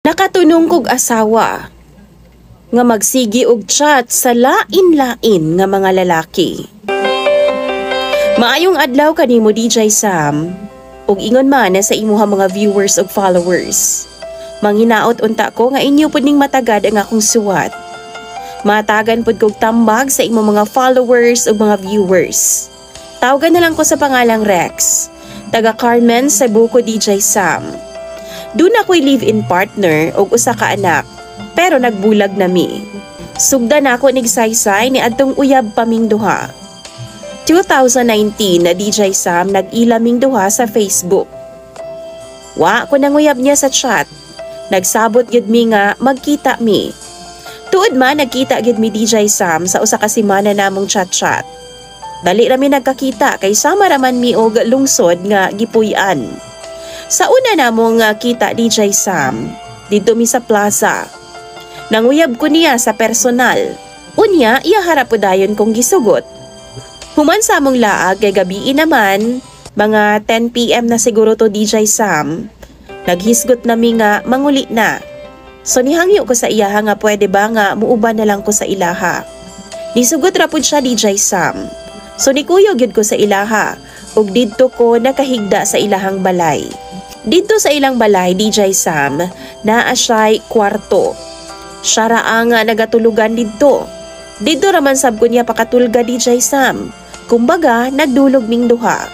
Nakatunong kog asawa nga magsigi og chat sa lain-lain nga mga lalaki. Maayong adlaw kanimo, DJ Sam, ug ingon man sa imuha mga viewers ug followers. Manghinaot unta ko nga inyo pud ning matagad ang akong suwat. Matagan pud kog tambag sa imong mga followers ug mga viewers. Tawgan na lang ko sa pangalang Rex. Taga Carmen, Cebu ko, DJ Sam. Duna ko'y live-in partner og usa ka anak, pero nagbulag na mi. Sugda na ako nigsaysay ni adtong uyab pa ming duha. 2019 na, DJ Sam, nag-ila ming duha sa Facebook. Wa ko nanguyab niya sa chat. Nagsabot gyud mi nga magkita mi. Tuod man nagkita gyud mi, DJ Sam, sa usa ka semana namong chat-chat. Dali ra mi nagkakita kay sama ra man mi og lungsod nga gipuy-an. Sa una namong kita, DJ Sam, didto mi sa plaza. Nanguyab ko niya sa personal. Unya, iyaha ra pud dayon kong gisugot. Human sa among laag kay gabii naman, mga 10 p.m. na siguro to, DJ Sam. Naghisgot na mi nga manguli na. So nihangyo ko sa iyaha nga pwede ba nga muuban na lang ko sa ilaha. Nisugot ra pud siya, DJ Sam. So nikuyog gyud ko sa ilaha ug didto ko nakahigda sa ilahang balay. Didto sa ilang balay, DJ Sam, naa siya'y kwarto. Siya ra ang nagatulugan didto. Didto raman sab ko niya pakatulga, DJ Sam. Kumbaga, nagdulog ming duha.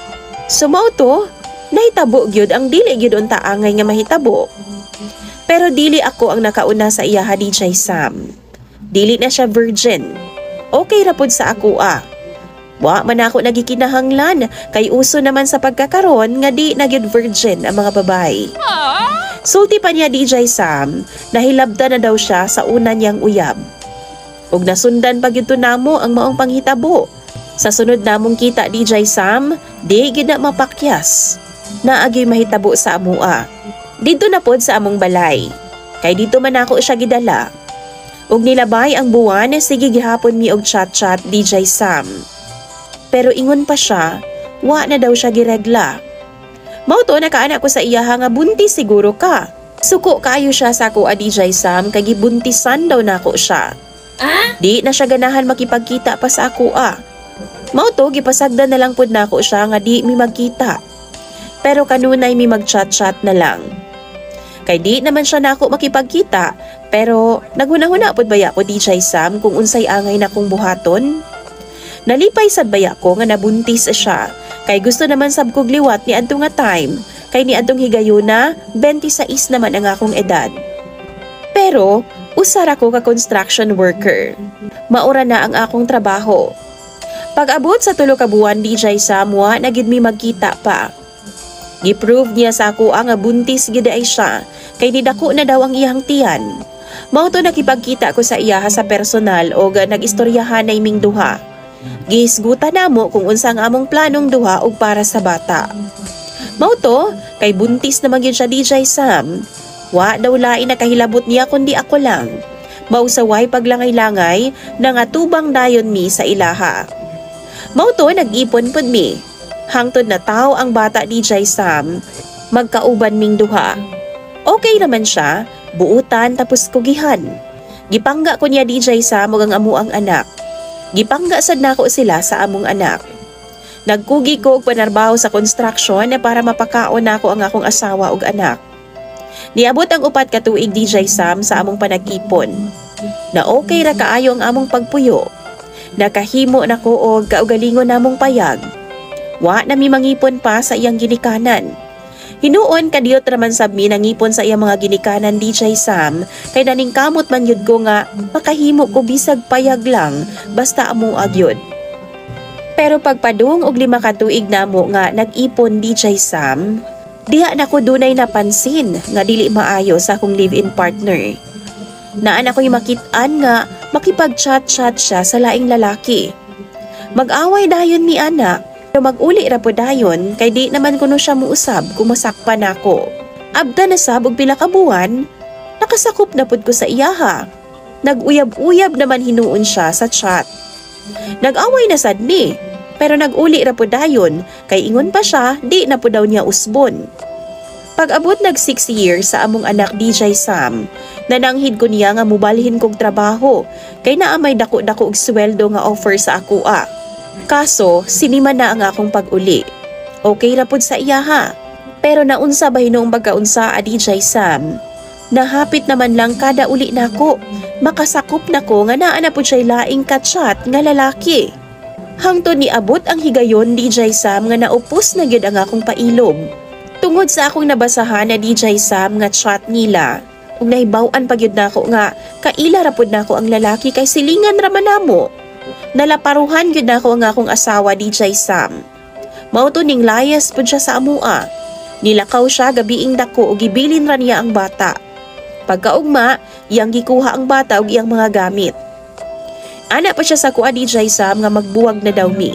So mao to, nahitabo gyud ang dili gyud unta angay nga mahitabo. Pero dili ako ang nakauna sa iyaha, DJ Sam. Dili na siya virgin. Okay ra pud sa ako ah. Wa man ako nagikinahanglan kay uso naman sa pagkakaron nga di na gyud virgin ang mga babae. Sulti pa niya, DJ Sam, nahilabda na daw siya sa una niyang uyab. Ug nasundan pa gyud to namo ang maong panghitabo. Sa sunod namong kita, DJ Sam, di gyud na mapakyas. Naa gyuy mahitabo sa amua. Didto na pod sa among balay. Kay didto man ako siya gidala. Ug nilabay ang buwan, sige gihapon mi og chat-chat, DJ Sam. Pero ingon pa siya, wa na daw siya giregla. Mao to nakaana ko sa iyaha nga buntis siguro ka. Suko kaayo siya sa ako, DJ Sam, kay gibuntisan daw nako siya. Di na siya ganahan makipagkita pa sa ako ah. Mao to gipasagdan na lang pud nako siya nga di mi magkita. Pero kanunay mi mag-chat-chat na lang. Kay di naman siya nako makipagkita, pero naghuna-huna pud baya ko, DJ Sam, kung unsay angay na kong buhaton. Nalipay sad baya ko nga nabuntis siya kay gusto naman sab kog liwat ni adto nga time kay ni adtong higayuna 26 naman ang akong edad. Pero usa ra ko ka construction worker. Maura na ang akong trabaho. Pag-abot sa 3 ka buwan, DJ Sam, wa na gid mi magkita pa. Gi-prove niya sa ako ang buntis gid ay siya kay nidako na daw ang iyang tiyan. Mao to nakipagkita ko sa iyaha sa personal og nag-istoryahan na ming duha. Gihisgutan namo kung unsa ang among planong duha og para sa bata. Mao to, kay buntis naman gyud siya, DJ Sam. Wa daw lain nakahilabot niya kundi ako lang. Mausaway paglangay-langay nangatubang dayon mi sa ilaha. Mao to nag-ipon pud mi. Hangtod na tao ang bata, DJ Sam, magkauban ming duha. Okay naman siya, buutan tapos kugihan. Gipangga ko niya, DJ Sam, ug ang amuang anak. Gipangga sad nako sila sa among anak. Nagkugi ko og panarbaho sa construction na para mapakaon nako ang akong asawa ug anak. Niabot ang 4 ka tuig, DJ Sam, sa among panag-ipon. Na okay ra kaayo ang among pagpuyo. Nakahimo na ko og kaugalingon namong payag. Wa na mi mangipon pa sa iyang ginikanan. Hinuon kadiyot raman sab mi nangipon sa iyang mga ginikanan, DJ Sam, kay naningkamot man yud ko nga makahimo ko bisag payag lang basta amo agyod. Pero pagpadung og 5 ka tuig namo nga nag-ipon, DJ Sam, diha na ko dunay napansin nga dili maayo sa akong live-in partner. Naa na ko'y makit-an nga makipag-chat-chat siya sa laing lalaki. Mag-away dayon mi ana, pero mag-uli ra po dayon kay di naman kuno siya muusab kung masakpan nako. Abta na sab og pila ka buwan, nakasakop na pud ko sa iyaha. Nag-uyab-uyab naman hinuon siya sa chat. Nag-away na sad mi, pero nag-uli ra pud dayon kay ingon pa siya di na pud daw niya usbon. Pag-abot nag 6 years sa among anak, DJ Sam, nananghid ko niya nga mubalhin kog trabaho kay naa may dako-dako og sweldo nga offer sa akoa. Kaso, sinima na ang akong pag-uli. Okay ra pud sa iya ha. Pero naunsa ba hinuong pagkaunsa a, DJ Sam? Nahapit naman lang kada uli nako. Makasakop nako nga naa na pud siya laing kachat nga lalaki. Hangtod niabot ang higayon, DJ Sam, nga naupos na gyud ang akong pailob. Tungod sa akong nabasahan na, DJ Sam, nga chat nila, ug nahibaw-an pa gyud nako nga kaila ra pud nako ang lalaki kay silingan ra man namo. Nalaparuhan gyud nako ang akong asawa, DJ Sam. Mao to ning layas pud siya sa amua. Nilakaw siya gabiing dako ug gibilin ra niya ang bata. Pagkaugma, iyang gikuha ang bata ug iyang mga gamit. Ana pa siya sa akoa, DJ Sam, nga magbuwag na daw mi.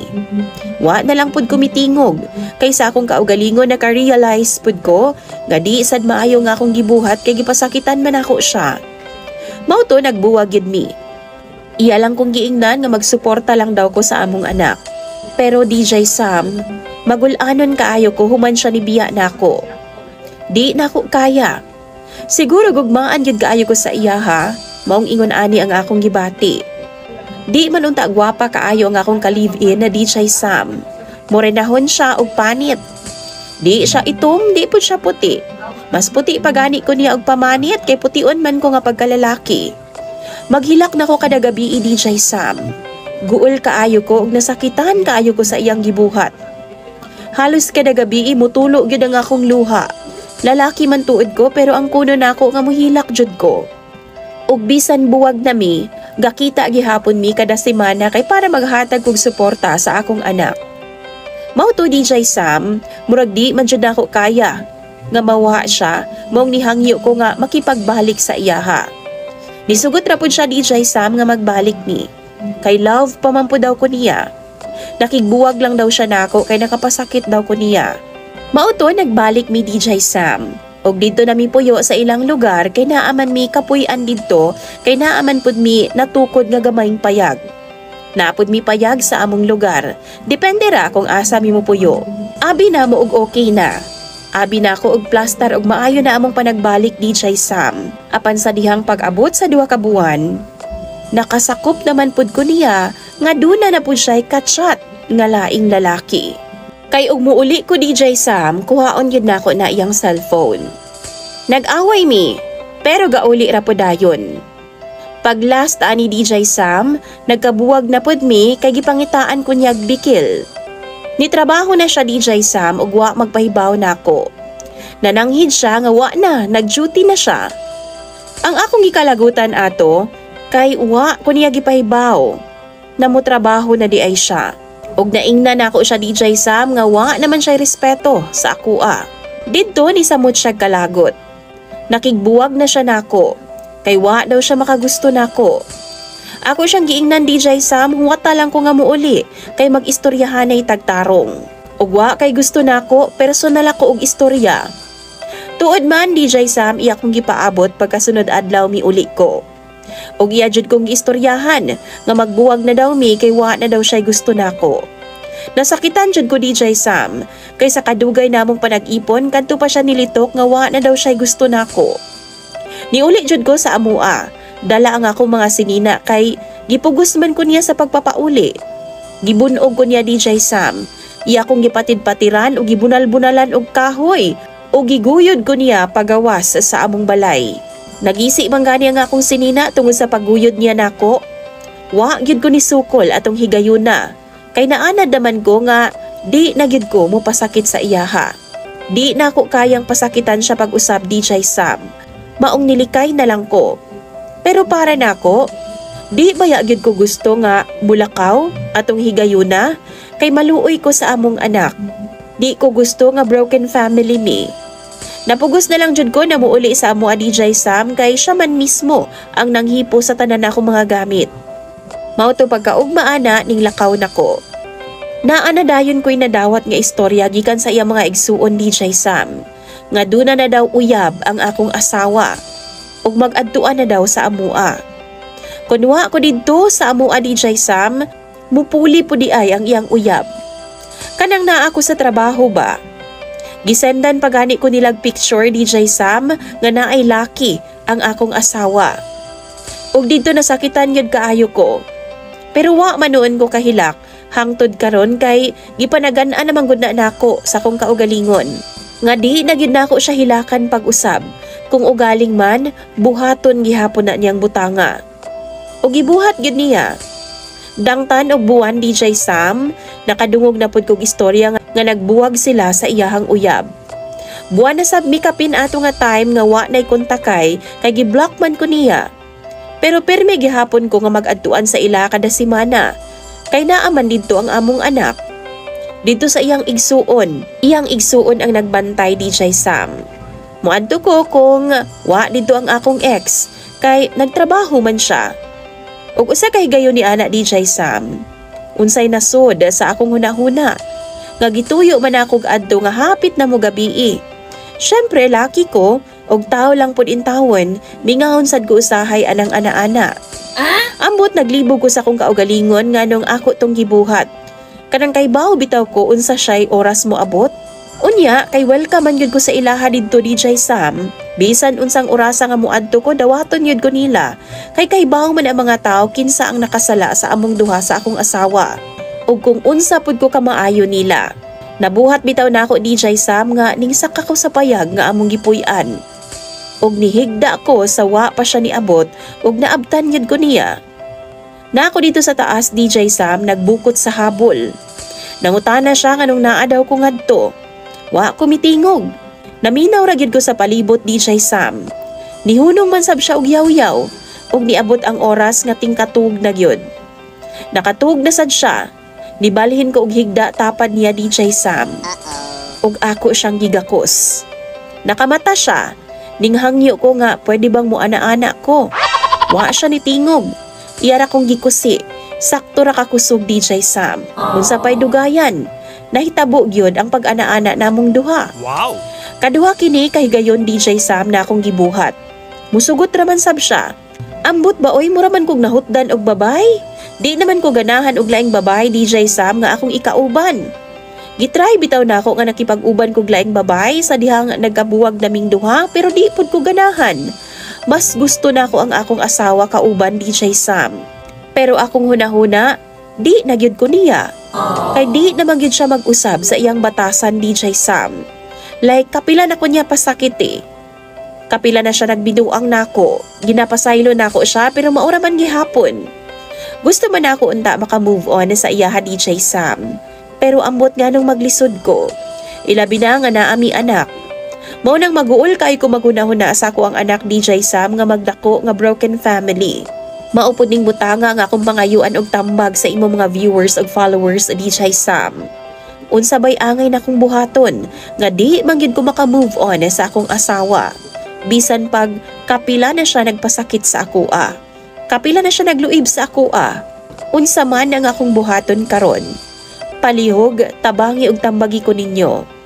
Wa na lang pud ko mitingog kay sa akong kaugalingon naka-realize pud ko nga di sad maayo nga akong gibuhat kay gipasakitan man ako siya. Mao to nagbuwag gyud mi. Iya lang kong giingnan nga magsuporta lang daw ko sa among anak. Pero DJ Sam, magul-anon kaayo ko human siya ni biya nako. Di nako kaya. Siguro gugmaan gyud kaayo ko sa iya ha, maong ingon ani ang akong gibati. Di man unta gwapa kaayo ang akong ka-live-in na DJ Sam. Morenahon siya og panit. Di siya itom, di pud siya puti. Mas puti pa gani ko niya og pamanit kay pution man ko nga pagkalalaki. Maghilak na ko kada gabi, DJ Sam. Guol kaayo ko og nasakitan kaayo ko sa iyang gibuhat. Halos kada gabi mutulo gyud ang akong luha. Lalaki man tuod ko pero ang kuno nako nga muhilak jud ko. Ug bisan buwag na mi, gakita gihapon mi kada semana kay para maghatag kog suporta sa akong anak. Mao to, DJ Sam, murag di man jud nako kaya nga mawa siya, maong nihangyo ko nga makipagbalik sa iyaha. Nisugot ra pud siya, DJ Sam, nga magbalik mi. Kay love pa man pud daw ko niya. Nakigbuwag lang daw siya nako kay nakapasakit daw ko niya. Mao to nagbalik mi, DJ Sam. Og didto na mi puyo sa ilang lugar kay naa man mi kapuy-an didto kay naa man pud mi natukod nga gamayng payag. Naa pud mi payag sa among lugar. Depende ra kung asa mi mopuyo. Abi na mo og okay na. Abi na ako og plastar og maayo na among panagbalik, DJ Sam. Apan sa dihang pag-abot sa 2 ka buwan, nakasakop naman pud ko niya nga duna na pud siya kachat nga laing lalaki. Kay og muuli ko, DJ Sam, kuhaon gyud nako na iyang cellphone. Nag-away mi, pero gauli ra po dayon. Pag last ani, DJ Sam, nagkabuwag na pud mi kay gipangitaan ko niyag bikil. Nitrabaho na siya, DJ Sam, ug wa magpahibaw nako. Nananghid siya nga wa na, nag-duty na siya. Ang akong gikalagutan ato, kay wa ko niya gipahibaw na motrabaho na di ay siya. Ug naingnan nako siya, DJ Sam, nga wa naman siya respeto sa akoa. Didto ni samot siya kalagot. Nakigbuwag na siya nako. Kay wa daw siya makagusto nako. Ako siyang giingnan, DJ Sam, huwata lang ko nga muuli kay mag-istoryahanay tagtarong. Ug wa kay gusto nako, personal ako og istorya. Tuod man, DJ Sam, iya kong gipaabot pagkasunod adlaw miuli ko. Ug iya jud kong giistoryahan nga magbuwag na daw mi kay wa na daw siya gusto nako. Nasakitan jud ko, DJ Sam, kay sa kadugay namong panag-ipon kadto pa siya nilitok nga wa na daw siya gusto nako. Niuli jud ko sa amua. Dala ang akong mga sinina kay gipugos man ko niya sa pagpapauli. Gibunog ko niya, DJ Sam. Iya kong gipatid-patiran ug gibunal-bunalan og kahoy ug giguyod ko niya pagawas sa among balay. Nagisi man gani ang akong sinina tungod sa pagguyod niya nako. Wa gyud ko ni sukol atong higayuna. Kay naanad naman ko nga di na gyud ko mo pasakit sa iyaha. Di na ako kayang pasakitan siya pag-usab, DJ Sam. Maong nilikay na lang ko. Pero para nako, di baya gyud ko gusto nga mulakaw atong higayuna kay maluoy ko sa among anak. Di ko gusto nga broken family mi. Napugos na lang jud ko na muuli sa amo, DJ Sam, kay siya man mismo ang nanghipo sa tanan akong mga gamit. Mao to pagkaugma ana ning lakaw nako. Naa na dayon ko'y nadawat nga istorya gikan sa iyang mga igsuon, DJ Sam. Nga duna na daw uyab ang akong asawa ug mag-adtuan na daw sa amua. Kun wa ko didto sa amua, DJ Sam, mupuli po di ay ang iyang uyab. Kanang naa ako sa trabaho ba? Gisendan pa gani ko nilag picture, DJ Sam, nga naay laki ang akong asawa. Ug didto nasakitan gyud kaayo ko. Pero wa man nuon ko kahilak hangtod karon kay gipanagan-an naman gud na nako sa akong kaugalingon. Nga di na gyud nako siya hilakan pag-usab. Kung ugaling man, buhaton gihapon na niyang butanga. Ug gibuhat gyud niya. Dangtan og buwan, DJ Sam, nakadungog na pud kog istorya nga nagbuwag sila sa iyahang uyab. Buwan na sab mikapin ato nga time nga wa nay kontakay kay gi-block man ko niya. Pero pirmi gihapon ko nga mag-adtuan sa ila kada semana. Kay naa man didto ang among anak. Didto sa iyang igsuon ang nagbantay, DJ Sam. Muadto ko kung wa didto ang akong ex kay nagtrabaho man siya. Ug usa kay higayon ni ana, DJ Sam. Unsay nasod sa akong hunahuna nga gituyo man akog adto nga hapit na mo gabii. Syempre laki ko og tao lang pud intawon, mingahon sad ko usahay anang ana-ana. Ambot naglibog ko sa akong kaugalingon nga nung ako tong gibuhat. Kanang kay baw bitaw ko unsa siya'y oras mo abot. Unya kay welcome man gyud ko sa ilaha didto, DJ Sam. Bisan unsang orasa nga muadto ko, dawaton gyud ko nila. Kay kaybaw man ang mga tao kinsa ang nakasala sa among duha sa akong asawa. Ug kung unsa pud ko kamaayo nila. Nabuhat bitaw nako, DJ Sam, nga ningsaka ko sa payag nga among gipuy-an. Ug nihigda ko sa wa pa siya niabot ug naabtan gyud ko niya. Na ako didto sa taas, DJ Sam, nagbukot sa habol. Nangutana siya nganong naa daw ko ngadto. Wa ko mitingog. Naminaw ra gyud ko sa palibot, DJ Sam. Nihunong man sab siya og yaw-yaw ug niabot ang oras nga tingkatug na gyud. Nakatug na sad siya. Nibalhin ko og higda tapad niya, DJ Sam. Ug ako siyang gigakos. Nakamata siya. Ninghangyo ko nga pwede bang mo ana-ana ko. Wa siya nitingog. Iyara kong gikusi. Sakto ra kakusog, DJ Sam. Unsa pa'y dugayan. Nahitabo gyud ang pag-ana-ana namong duha. Wow! Kaduha kini kahigayon, DJ Sam, na akong gibuhat. Musugot raman sab siya. Ambot ba oy, mura man kog nahutdan og babay? Di naman ko ganahan og laing babay, DJ Sam, nga akong ikauban. Gitry bitaw nako nga nakipag-uban kog laing babay sa dihang nagkabuwag naming duha, pero di pud ko ganahan. Mas gusto nako ang akong asawa kauban, DJ Sam. Pero akong hunahuna, di na gyud ko niya. Kay di naman gyud siya mag-usab sa iyang batasan, DJ Sam. Like kapila na ko niya pasakit eh. Kapila na siya nagbinuang nako. Ginapasaylo nako siya pero maura man gihapon. Gusto man ako unta maka-move on sa iyaha, DJ Sam. Pero ambot nga nung maglisod ko. Ilabi na nga naami anak. Mao nang maguol kay ko maghunahuna sa ako ang anak, DJ Sam, nga magdako nga broken family. Mao pud ning butanga nga akong pangayuan og tambag sa imong mga viewers ug followers, DJ Sam. Unsa bay angay na kong buhaton nga di man gyud ko maka-move on sa akong asawa? Bisan pag kapila na siya nagpasakit sa akoa. Kapila na siya nagluib sa akoa. Unsa man ang akong buhaton karon? Palihog, tabangi og tambagi ko ninyo.